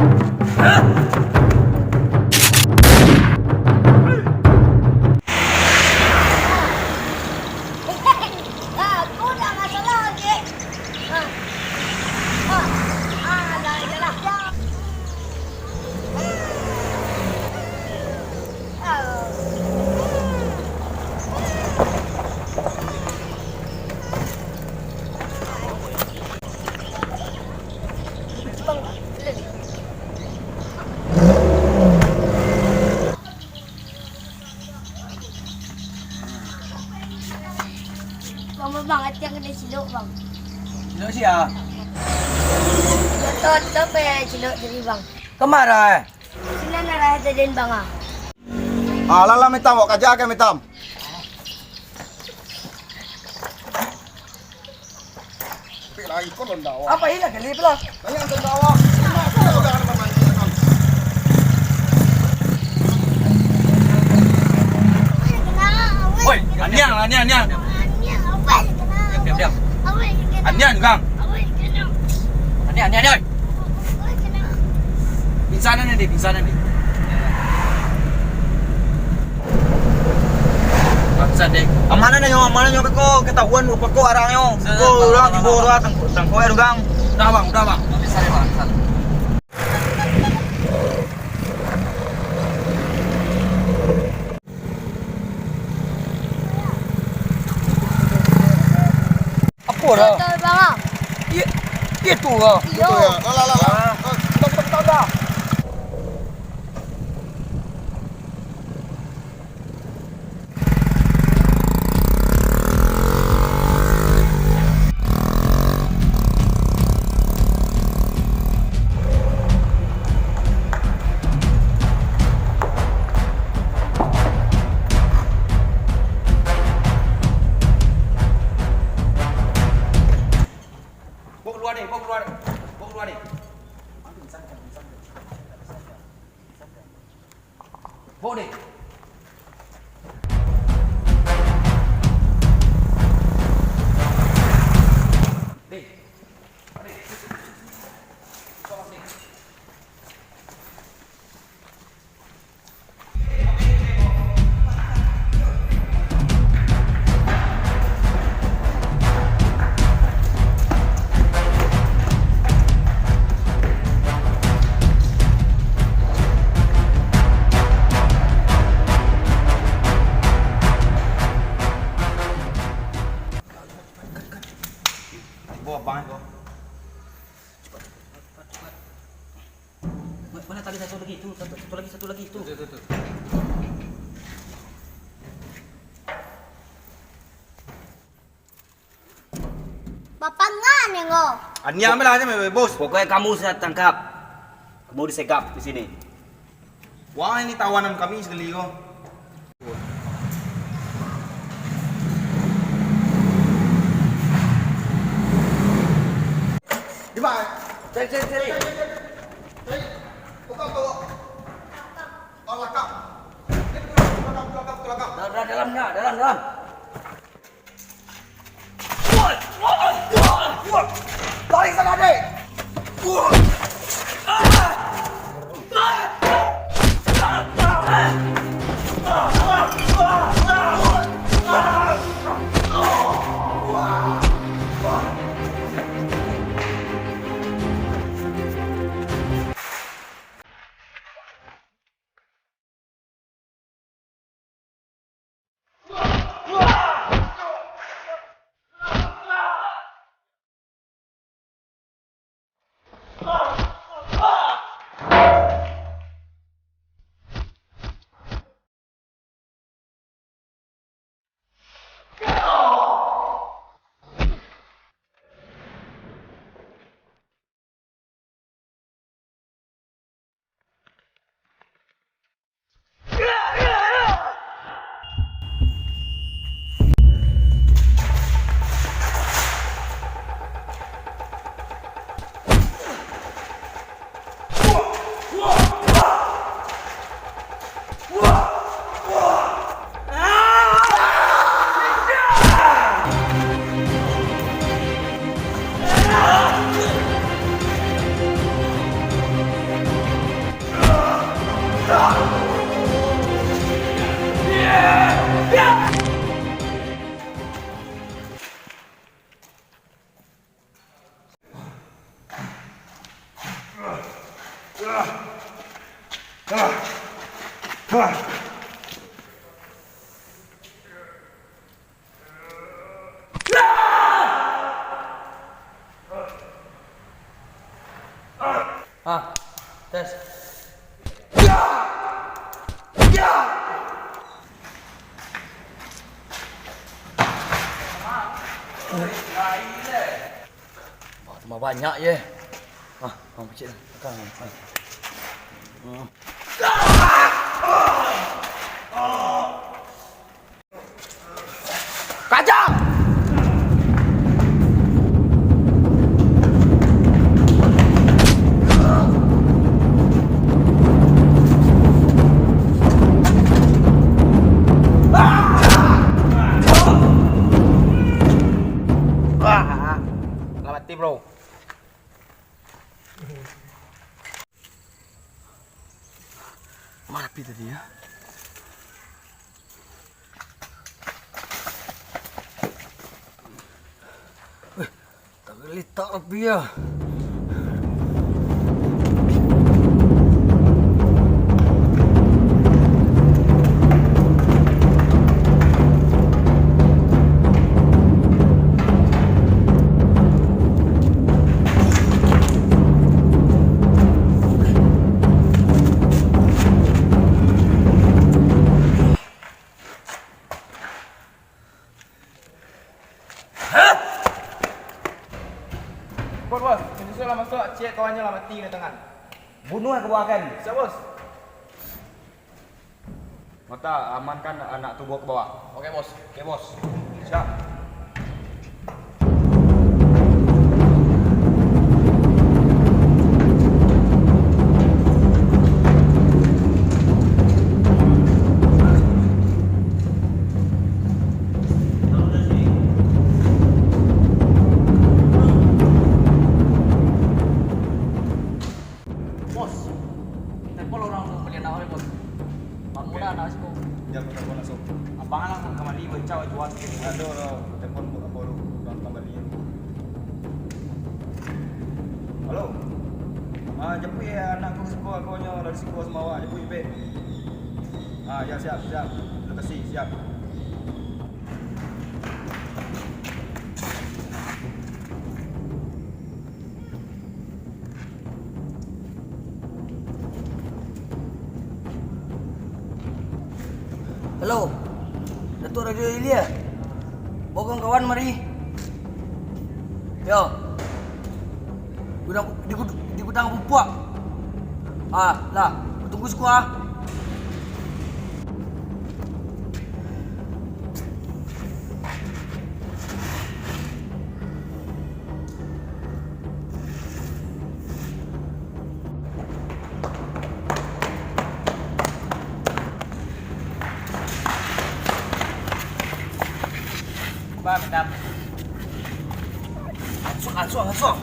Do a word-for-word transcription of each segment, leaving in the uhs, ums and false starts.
Ah, aku dah masalah, Cik. Ah. Ah. Ah, dah, dah lah. Ah. Bang, bang, bang, ati ang kanai cilok, bang. Cilok sia? Cilok tu, tu apo yo, cilok tadi, bang. Kama, eh? Sinan arah tadi, bang, ah. Ah, lah, lah, mitam, awak kaja ka mitam. Apa ini lagi, lip lah. Woi, aniang, aniang, aniang. Diam, diam, diam. Aniang, Kang. Aniang, aniang, aniang. Pingsan ni, pingsan ni. Bangsat, deh. Amanah nyo, amanah nyo, beko ketahuan beko arangnyo. Sudah, sudah, urang tibo urang tangkok, tangkok ya, Gang. Udah, Bang, udah, Bang. Bisa, ya, Bang, bisa. Apo dah? Betul, Bang. Iya, iya tu lah. Iya. Betul ya. Lah, lah, lah, lah. Ah. Kita, kita, kita dah. Bawa keluar deh, bawa keluar. Bawa keluar deh. Ambil, santai, santai. Santai. Bawa deh. Deh. Deh. Bawa deh. Bawa abang ko. Ma-, mana tali satu lagi? Tu, satu, satu lagi, satu lagi, tu. Tu, tu, tu, tu. Bapangan yang ko. Aniang lah, aniang, bos. Pokoknya kamu saya tangkap. Kamu disegap di sini. Wah, ini tawanan kami sekali ko. Di mana? Cari, cari, cari. Cari. Buka, bawa. Oh, lakap. Ini bukan lakap, lakap, lakap. Dalam, dalam, dalam, dalam. Tarik sana, dek! Ah, tes. Wah, tambah banyak je. Ah, bang pacik lah. Belakang, ah. Hmm. Kacau! Wah, lah mati, bro. Marapi tadi, ya. Weh, tak gelitak rapi, ya. Bos, bos, penyusul lah masuk, ciek kawannyo lah mati ka tangan. Bunuah ka buakan. Siap, bos. Mata, amankan anak tu bawa ka bawah. Oke, bos. Oke, bos. Siap. Bos, telepon urang tu, balian awak, bos. Bangunan, oke, awak siko. Jam telepon langsung. Abang langsung kamari, baca jual sikit. Ado, ado. Telepon buat apa tu? Urang kamari. Halo. Ah, japuik ya anak ko siko, ko nyo dari siko samo awak, japuik, Bek. Ah, ya, siap, siap. Lokasi, siap. Halo, Datuk Radio Ilya. Bawa kawan-kawan mari. Yo. Gudang, di gud-, di gudang pupuak. Ah, lah. Tunggu siko ah. Ba, madam. Asuak, asuak, asuak.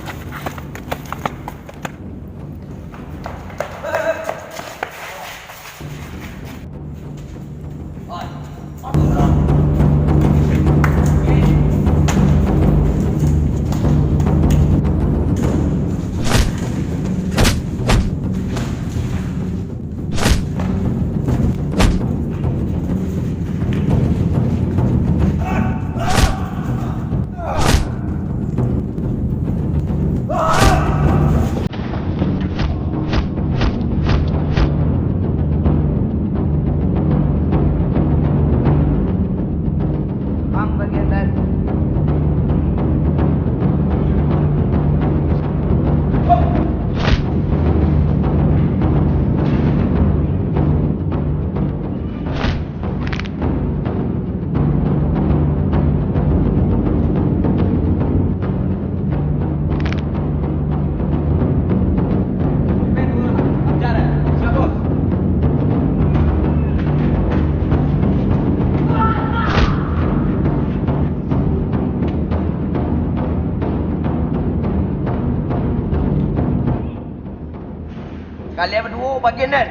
Ang bagian dari. Kalian baduo bagian den.